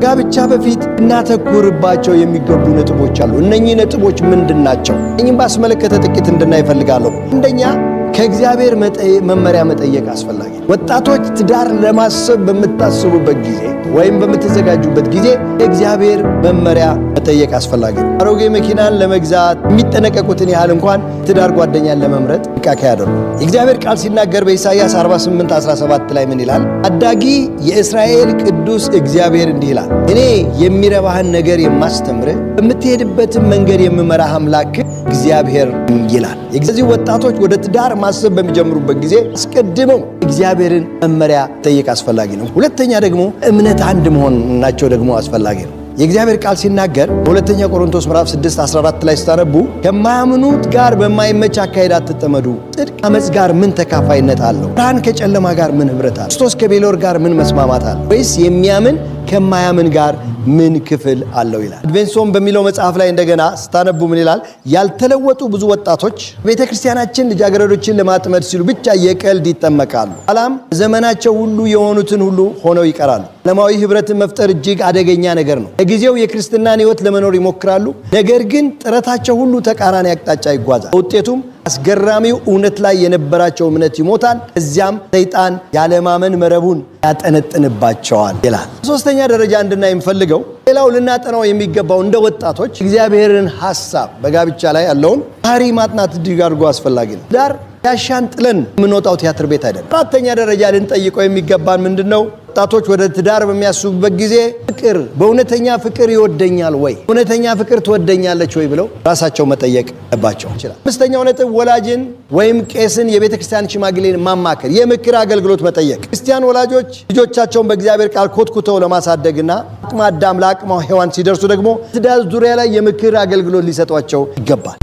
ጋብቻ በፊት እናተኩርባቸው የሚገቡ ነጥቦች አሉ። እነኚህ ነጥቦች ምንድን ናቸው? እኚህም ባስመለከተ ጥቂት እንድናይ እፈልጋለሁ። አንደኛ፣ ከእግዚአብሔር መመሪያ መጠየቅ አስፈላጊ ነው። ወጣቶች፣ ትዳር ለማሰብ በምታስቡበት ጊዜ ወይም በምትዘጋጁበት ጊዜ የእግዚአብሔር መመሪያ መጠየቅ አስፈላጊ ነው። አሮጌ መኪናን ለመግዛት የሚጠነቀቁትን ያህል እንኳን ትዳር ጓደኛን ለመምረጥ ጥንቃቄ ያደርጉ። የእግዚአብሔር ቃል ሲናገር በኢሳይያስ 48 17 ላይ ምን ይላል? አዳጊ የእስራኤል ቅዱስ እግዚአብሔር እንዲህ ይላል፣ እኔ የሚረባህን ነገር የማስተምርህ፣ በምትሄድበትን መንገድ የምመራህ አምላክ እግዚአብሔር ይላል። ስለዚህ ወጣቶች ወደ ትዳር ማሰብ በሚጀምሩበት ጊዜ አስቀድመው እግዚአብሔርን መመሪያ መጠየቅ አስፈላጊ ነው። ሁለተኛ ደግሞ እምነት አንድ መሆናቸው ደግሞ አስፈላጊ ነው። የእግዚአብሔር ቃል ሲናገር በሁለተኛ ቆሮንቶስ ምዕራፍ 6 14 ላይ ስታነቡ፣ ከማያምኑት ጋር በማይመች አካሄድ አትጠመዱ። ጽድቅ ከዓመፅ ጋር ምን ተካፋይነት አለው? ብርሃን ከጨለማ ጋር ምን ኅብረት አለው? ክርስቶስ ከቤሎር ጋር ምን መስማማት አለው? ወይስ የሚያምን ከማያምን ጋር ምን ክፍል አለው ይላል። አድቬንሶን በሚለው መጽሐፍ ላይ እንደገና ስታነቡ ምን ይላል? ያልተለወጡ ብዙ ወጣቶች ቤተ ክርስቲያናችን ልጃገረዶችን ለማጥመድ ሲሉ ብቻ የቀልድ ይጠመቃሉ። ኋላም ዘመናቸው ሁሉ የሆኑትን ሁሉ ሆነው ይቀራሉ። ዓለማዊ ህብረትን መፍጠር እጅግ አደገኛ ነገር ነው። ለጊዜው የክርስትናን ሕይወት ለመኖር ይሞክራሉ። ነገር ግን ጥረታቸው ሁሉ ተቃራኒ አቅጣጫ ይጓዛል። ውጤቱም አስገራሚው እውነት ላይ የነበራቸው እምነት ይሞታል። እዚያም ሰይጣን ያለማመን መረቡን ያጠነጥንባቸዋል ይላል። ሶስተኛ ደረጃ እንድናይ የምፈልገው፣ ሌላው ልናጠናው የሚገባው እንደ ወጣቶች እግዚአብሔርን ሀሳብ በጋብቻ ላይ ያለውን ባህሪ ማጥናት እጅግ አድርጎ አስፈላጊ ነው። ትዳር ያሻን ጥለን የምንወጣው ቲያትር ቤት አይደለም። አራተኛ ደረጃ ልንጠይቀው የሚገባን ምንድን ነው? ወጣቶች ወደ ትዳር በሚያስቡበት ጊዜ ፍቅር፣ በእውነተኛ ፍቅር ይወደኛል ወይ፣ እውነተኛ ፍቅር ትወደኛለች ወይ ብለው ራሳቸው መጠየቅ አለባቸው ይችላል። አምስተኛው ነጥብ ወላጅን ወይም ቄስን፣ የቤተ ክርስቲያን ሽማግሌን ማማከር፣ የምክር አገልግሎት መጠየቅ። ክርስቲያን ወላጆች ልጆቻቸውን በእግዚአብሔር ቃል ኮትኩተው ለማሳደግና አቅመ አዳም ለአቅመ ሔዋን ሲደርሱ ደግሞ ትዳር ዙሪያ ላይ የምክር አገልግሎት ሊሰጧቸው ይገባል።